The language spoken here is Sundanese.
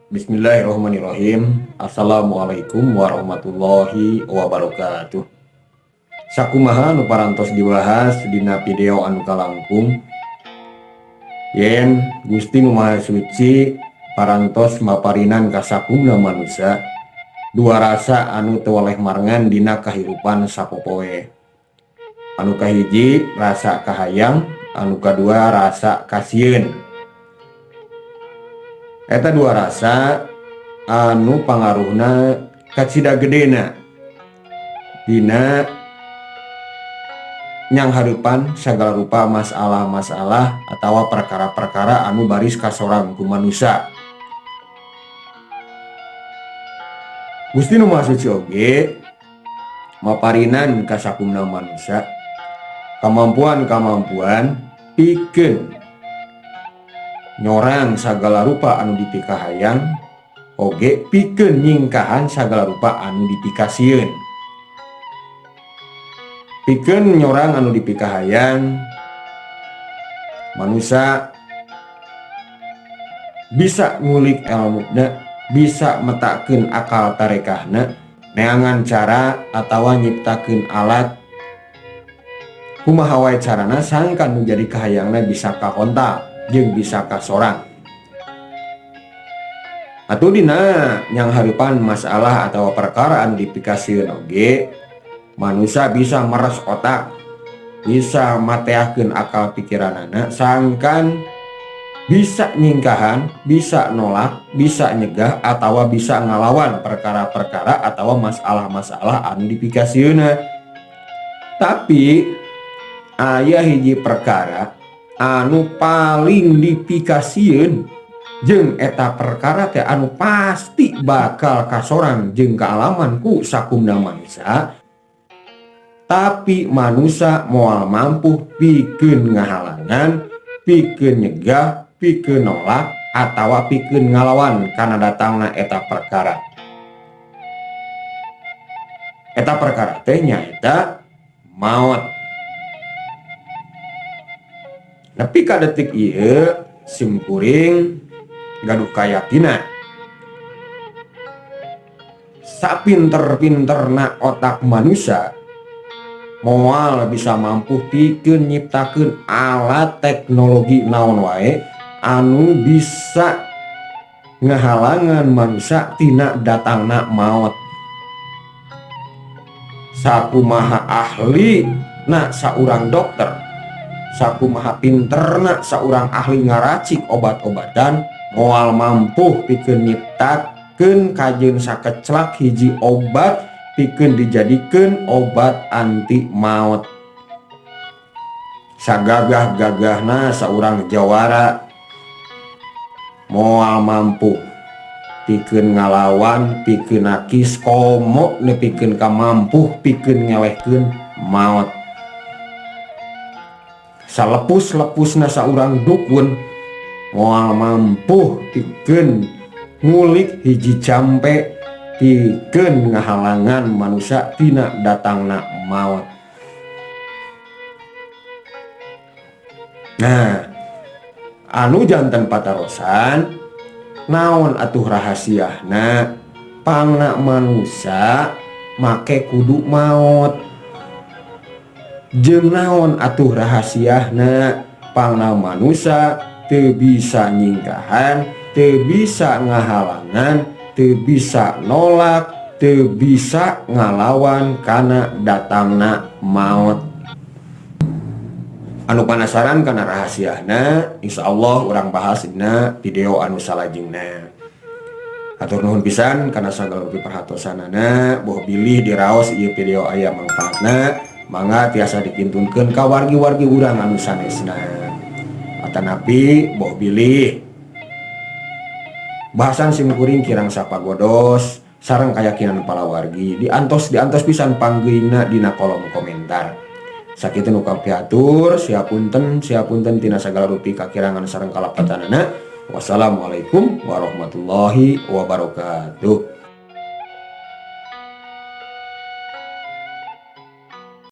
Bismillahirrahmanirrahim. Assalamualaikum warahmatullahi wabarakatuh. Sakumaha nu parantos dibahas dina video anu kalangkung, yen Gusti Nu Maha Suci parantos maparinan ka sakumna manusia dua rasa anu teu weleh marengan dina kahirupan sapopoe. Anu kahiji rasa kahayang, anu kadua rasa kasieun. Eta dua rasa anu pangaruhna kacida gedena dina nyang hareupan sagala rupa masalah-masalah atawa perkara-perkara anu baris kasorang ku manusia. Gusti Nu Maha Suci oge maparinan ka sakumna manusia kemampuan-kemampuan pikeun nyorang sagala rupa anu dipikahayang oge pikeun nyingkahan sagala rupa anu dipikasieun. Pikeun nyorang anu dipikahayang, manusia bisa ngulik elmuna, bisa metakeun akal tarekahna, neangan cara atawa nyiptakeun alat kumaha wae carana sangkan nu jadi kahayangna bisa kahontal jeung bisa kasorang. Atuh dina nyang hareupan masalah atau perkara anu dipikasieun oge, manusia bisa meres otak, bisa mateahkeun akal pikiranana sangkan bisa nyingkahan, bisa nolak, bisa nyegah atawa bisa ngalawan perkara-perkara atawa masalah-masalah anu dipikasieunna. Tapi aya hiji perkara anu paling dipikasieun jeung eta perkara teh anu pasti bakal kasorang jeung kaalaman ku sakumna manusia, tapi manusia moal mampu pikeun ngahalangan, pikeun nyegah, pikeun nolak atawa pikeun ngalawan kana datangna eta perkara. Eta perkara teh nyaeta maot. Nepi ka detik ieu sim kuring gaduh kayakinan sapinter-pinterna otak manusia moal bisa mampu pikeun nyiptakeun alat teknologi naon wae anu bisa ngahalangan manusia tina datangna maot. Sakumaha ahli na saurang dokter, sakumaha pinterna saurang ahli ngaracik obat-obatan, moal mampu pikeun nyiptakeun kajeun sakeclak hiji obat pikeun dijadikeun obat anti maut. Sagagah-gagahna saurang jawara moal mampu pikeun ngalawan, pikeun nakis komo nepikeun ka mampu pikeun ngelehkeun maut. Salepus-lepusna saurang dukun moal mampu pikeun ngulik hiji jampe pikeun ngahalangan manusia tina datangna maut. Nah, anu janten patarosan naon atuh rahasiahna pangna manusia make kudu maot? Jeung naon atuh rahasiahna pangna manusia teu bisa nyingkahan, teu bisa ngahalangan, teu bisa nolak, teu bisa ngalawan kana datangna maot. Anu penasaran kana rahasiahna, insyaallah urang bahas dina video anu salajengna. Hatur nuhun pisan kana sagala rupi perhatosanana, boh bilih diraos ieu video aya mangfaatna, mangga tiasa dikintunkeun ka wargi-wargi urang anu sanesna. Atanapi boh bilih bahasan sim kuring kirang sapagodos sareng kayakinan palawargi diantos pisan panggeuingna dina kolom komentar. Sakitu nu kapihatur, siapunten siapunten tina sagala rupi kakirangan sareng kalapatanana. Wassalamualaikum warahmatullahi wabarakatuh.